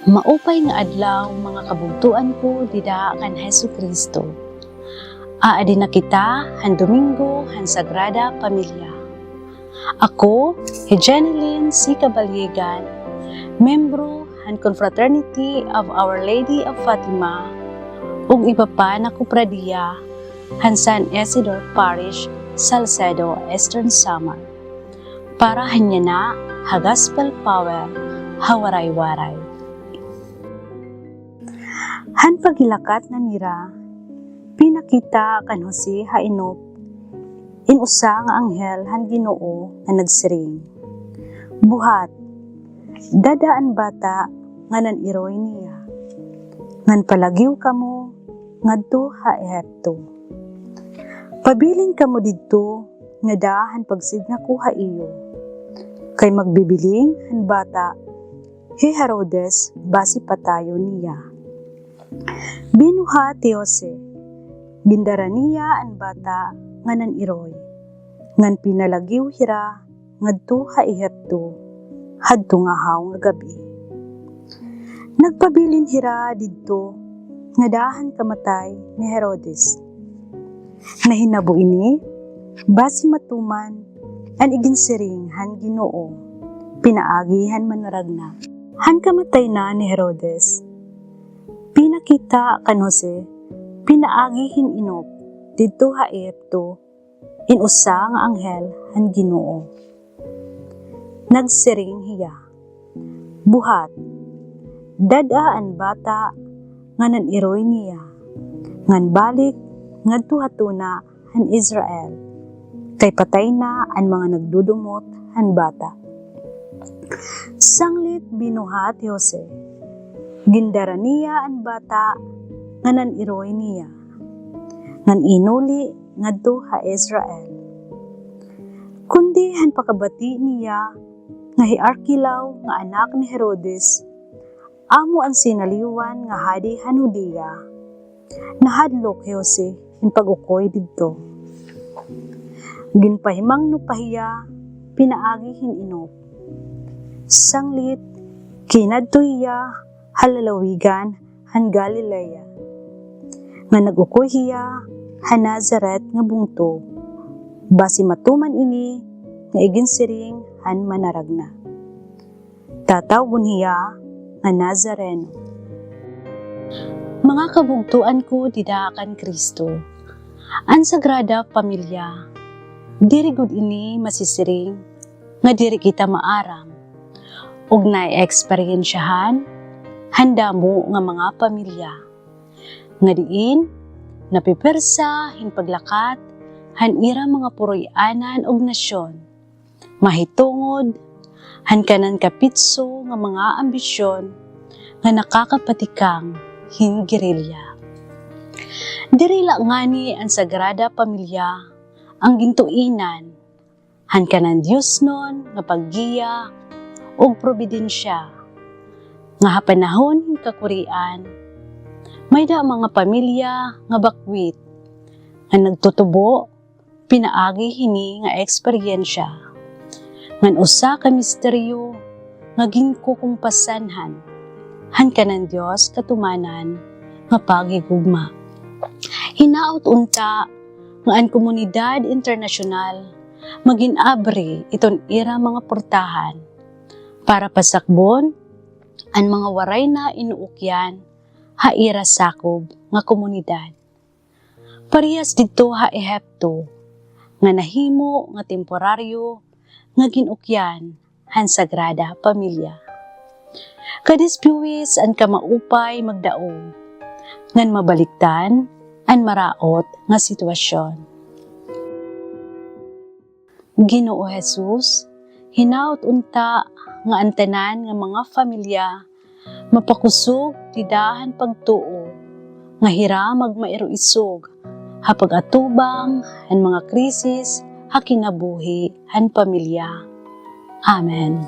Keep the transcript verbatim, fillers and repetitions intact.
Maupay nga adlaw, mga kabugtoan ko dida kan Hesukristo. Aadi na kita han Domingo han Sagrada Pamilya. Ako hi Jeneline C. Caballegan, membro han Confraternity of Our Lady of Fatima, ug iba pa na kopradiya han San Isidore Parish, Salcedo, Eastern Samar. Para han yana ha Gospel Power ha Waray-Waray. Han paghilakat na nira, pinakita kan Jose ha inop in usa nga anghel han Ginoo nga nagsiring, "Buhat, dad-a an bata ngan an iroy niya, ngan palagiw kamo ngadto ha Ehipto. Pabilin kamo didto ngada han pagsidnga ko ha iyo, kay magbibiling han bata hi Herodes basi patayon niya." Binuhat hi Jose, gindara niya an bata ngan an iroy, ngan pinalagiw hira ngadto ha Ehipto hadto nga haw nga gab-i. Nagpabilin hira didto ngada han kamatay ni Herodes. Nahinabo ini basi matuman an iginsiring han Ginoo pinaagi han Manaragna. Han kamatay na ni Herodes, pinakita kan Jose pinaagi hin inop didto ha Ehipto in usa nga anghel han Ginoo. Nagsiring hiya, "Buhat, dad-a an bata ngan an iroy niya, ngan balik ngadto ha tuna han Israel, kay patay na an mga nagdudumot han bata." Sanglit binuhat hi Jose, gindara niya an bata ngan an iroy niya, ngan inuli ngadto ha Israel. Kundi han pakabati niya nga hi Arkelao nga anak ni Herodes amo an sinaliwan nga hadi han Judea, nahadlok hi Jose hin pag-ukoy didto. Ginpahimangno pa hiya pinaagi hin inop. Sanglit, kinadto hiya ha lalawigan han Galilea, nga nag-ukoy hiya ha Nazaret nga bungto, basi matuman ini nga iginsiring han Manaragna. Tatawgon hiya nga Nazareno. Mga kabugtoan ko dida kan Kristo, an Sagrada Pamilya, diri gud ini masisiring nga diri kita maaram, ug naeeksperyensyahan han damo nga mga pamilya, nga diin napipwersa hin paglakat han ira mga puroy-anan ug nasyon, mahitungod han kanan kapitso nga mga ambisyon nga nakakapatikang hin gerilya. Diri la ngani an Sagrada Pamilya an gintuinan han kanan diosnon nga paggiya ug probidensya, nga ha panahon hin kakurian, may-ada mga pamilya nga bakwit nga nagtutubo pinaagi hini nga eksperyensya, ngan usa ka misteryo nga ginkukumpasanhan han kanan Dios katumanan nga paghigugma. Hinaot unta nga an komunidad internasyonal magin-abri iton ira mga portahan para pasakbon an mga waray na inuukyan ha ira sakob nga komunidad. Parehas didto ha Ehipto, nga nahimo nga temporaryo nga gin-ukyan han Sagrada Pamilya. Kadispuwis an kamaupay magdaog, ngan mabalikdan an maraot nga sitwasyon. Ginoo Jesus, hinaot unta nga an tanan nga mga pamilya mapakusog dida han pagtuo nga hira magmairoisog ha pag-atubang han mga krisis ha kinabuhi han pamilya. Amen.